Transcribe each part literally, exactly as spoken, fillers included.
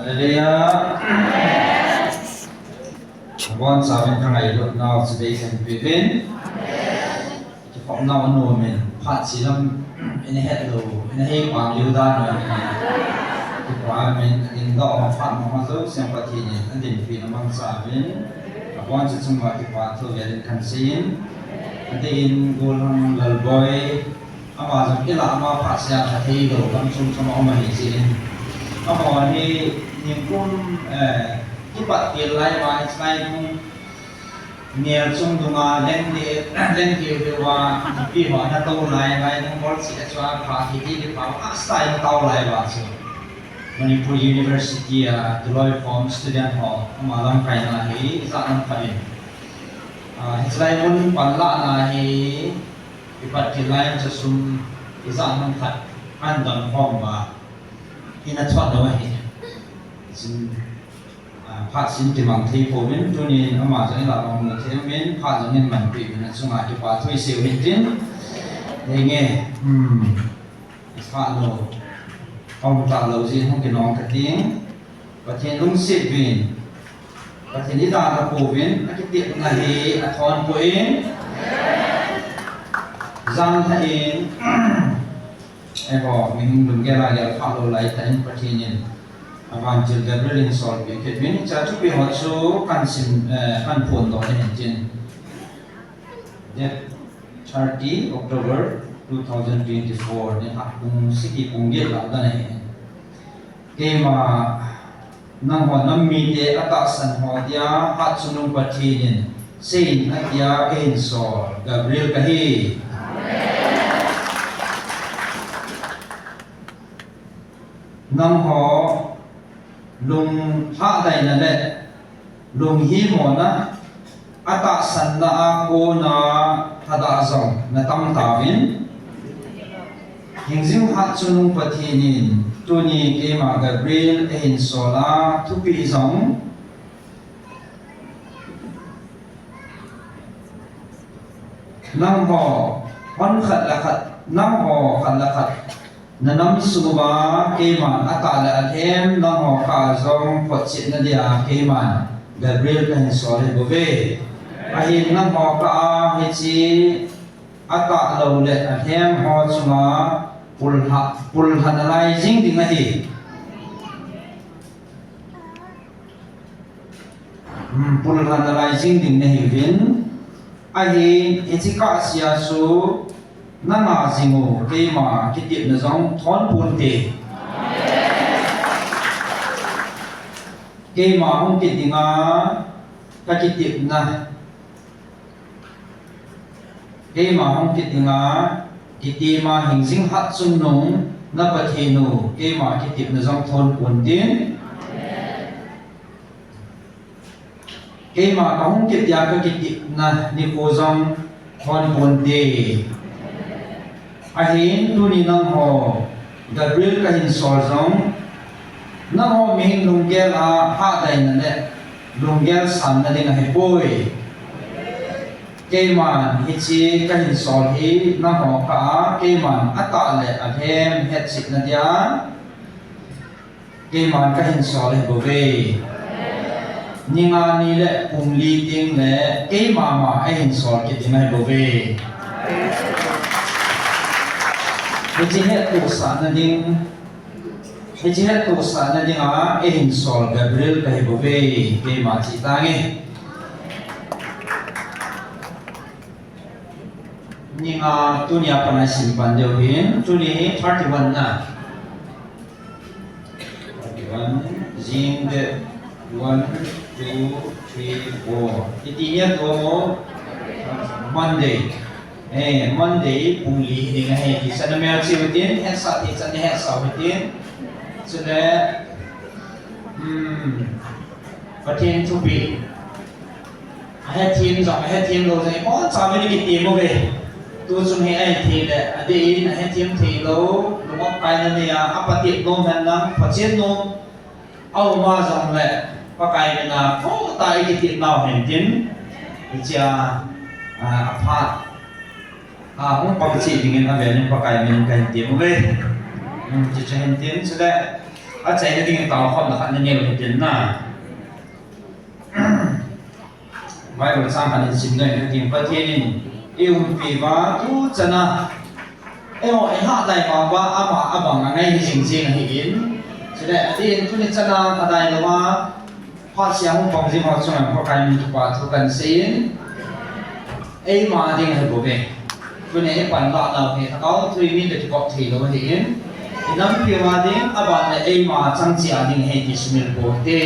Hallelujah. Abonchauvin kangailutnau chu deihen peuvin. Kikhopnau anom in, phat chilam ina hetlou, ina hei pang lheh dan u ahi. Kipa min adingdoh ma phat ma ma jousen Pathen in adinpi na mangchauvin. Abon chu chunga kipa thu velin kahin seiyin. Adeh in Golhang Lalboi, ama jong ilah ma phat sia kathei lou, lam chom chom a um ahi jeh in. Amaho hi ningkum, eh, kipat kel lai uva, hiche lai kum nel chung dunga leng de, leng de de uva, nupi ho ana tou lai, lai nung bol si a chua pha hi di di pha, a style tou lai uva chu. Manipur University a Tuloi form student ho, ama lamkaina hi, ijat ham khat in. Ah, hiche lai mun panlahna hi, ipat kel lai chu sum ijat ham khat ahin don khom uva, ina chot lou ahi. Chun, ah, phat sim kimang thei pouvin, tunin ama jong ilah vang mu thei umin, phat jong in manpi uvin, achunga kipa thu isei u hitin. Henge, hmm. Phat lou, aum talou jeh in hung kinong kating. Pathen lungset uvin, Pathen ida tapouvin, akitepna hi athon poi. Jan tah in, eiho, mihem lunggel a gel phalou lai tah in Pathen in avantil Gabriel in solpeh kit uvin, hiche thupi ho chu kahin sim, eh, kahin phondoh in tin. Date thirty October two thousand twenty-four, ni hat pung sagi pung get lah dan ahi. Keima, nangho nam mite atahsan ho dia, Hatchungnung Pathen in seiyin atia, eihin sol Gabriel kahi. Nangho lunglhadaina le lunghimona, atahsanna a kona lhadah jong natam tauvin. Hingjing Hatchungnung Pathen in tuni keima Gabriel eihin sol a, thupeh jong nangho, hon khat le khat, nangho khat le khat, nanam sung uva keiman atah le alhem, nangho kah a jong photchetna dia keiman Gabriel kahin sol ahi bouve. Ahin nangho kah a hiche atah lou le alhem ho chunga pulha, pulha nalai jing ding ahi. Hmm, pulha nalai jing ding nahiuvin. Ahin, hiche kah sea chu nanga jing u, keima kitepna jong thon ponte. Keima hung kit dinga, kakitepna. Keima hung kit dinga, kitem a hingjing Hatchungnung na Pathen u, keima kitepna jong thon ponte. Keima kahung kit dia kakitepna nikho jong thon ponte. Ahin tuni nangho Gabriel kahin sol jong, nangho mihem lunggel a hahdaina le lunggel sanna ding ahipoi. Keiman hiche kahin sol hi nangho kah a keiman atah le alhem hetchetna dia keiman kahin sol ahi bouve. Ni nga ni le pung li teng le keima ma eihin sol kit ding ahi bouve. Hiche hettohsahna ding, hiche hettohsahna dinga eihin sol Gabriel kahi bouve, keima che tange. Ni nga tunia pat a isim pan diu ahin, tuni thirty-one na. Thirty-one, jing date one, two, three, four. Iti nia tua mo? Monday. Eh, Monday, pung li hi ding ahi, ti chan na mel cheh u hitin, hetsah ti chan na hetsah u hitin. Chule, hmm, Pathen thupeh. Ahethem jong, ahethem lou jong, ibonchauvin kitem uve. Tu chung hi ahithei le, adeh in ahethem thei lou, lungop kaina nei a, apatep nom hen lang, photchet nom aum a jongle, Pakai mina, khohtah a ikitep nau hen tin, hichea, a, aphat a, hung pang cheh dingin avel in Pakai min kahin tem uve. Hmm, hiche hin tin, chule, Achaina ding tao khomna khat nanei u hitin na. Bible chang khat in sim ding hitin, Pathen in eiumpi uva tu chana. Eiho, eiha dai vang uva ama abang angai hi jing jing ahin. Chule adin tuni chana kadai louva, phat sia hung pang jing ho chunga Pakai min kipa thu kahin seiyin. Eima ding ahi bouve. Tuni eipanlah nau hi Lhagao thu in mite kikop thei lou ahin. Inampiu a ding, aban le eima chang cheh a ding ahi ti sumil pou hite.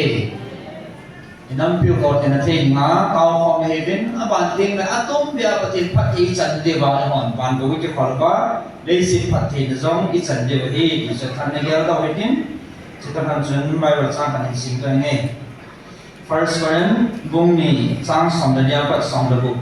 Inampiu ho theina thei dinga, tao khom ahiuvin, aban ding le atum beh a Pathen phatthei ichan diuva eihon vangou ikikhol uva, leiset phattheina jong ichan diu ahi ti chu thanna gel tau hitin. Chuti ham chun Bible chang khat hin sim tau hinge. First Corinth bung ni chang som le li apat som le gup.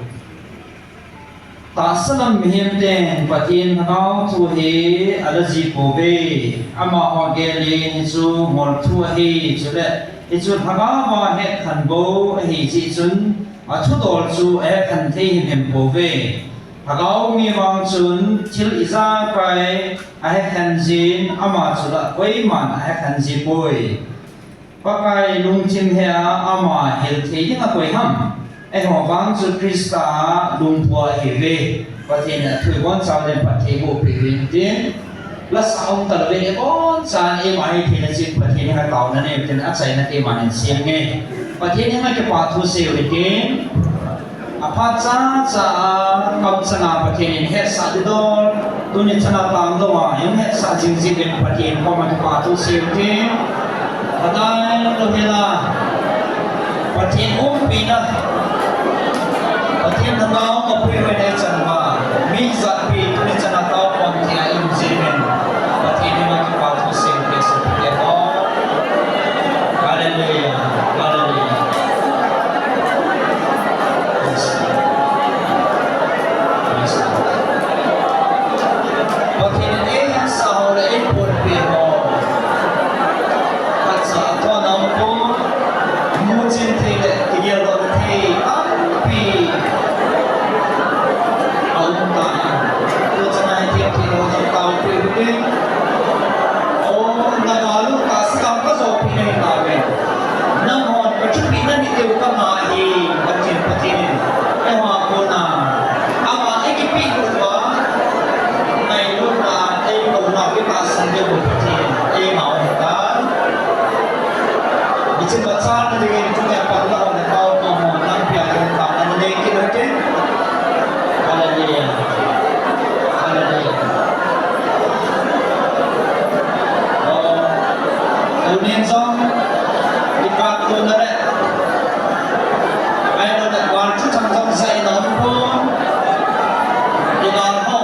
Tahsa lam mihem ten Pathen Lhagao thu hi ala jih pouve. Amaho gel in hichu ngol thu ahi, chule hichu Lhagao a hekhen bou ahi jeh chun, athudol chu ahekhen thei himhim pouve. Lhagao mi vang chun thil ijakai ahekhen jin, ama chu la koiman ahekhen ji poi. Pakai lungthim hea ama hil thei ding a koi ham? Eiho vang chu Christa a lungphu ahiuve. Pathen in athu ibonchauvin phatthei boh peh uvin tin. Lasa um talou vin, ibonchauvin eima hitheina cheh in Pathen henga taona nei u tin, achaina keima nin sem nge. Pathen henga kipa thu sei u hitin. Aphat chacha a kamchanga Pathen in hetsah ding dol, tuni chana tangdou a, eihung hetsah jing jeh uvin Pathen koma kipa thu sei u hite. Kadai lou hela, Pathen umpina, Pathen Lhagao kapui uvin eichan uva, mi jahpi tuni chana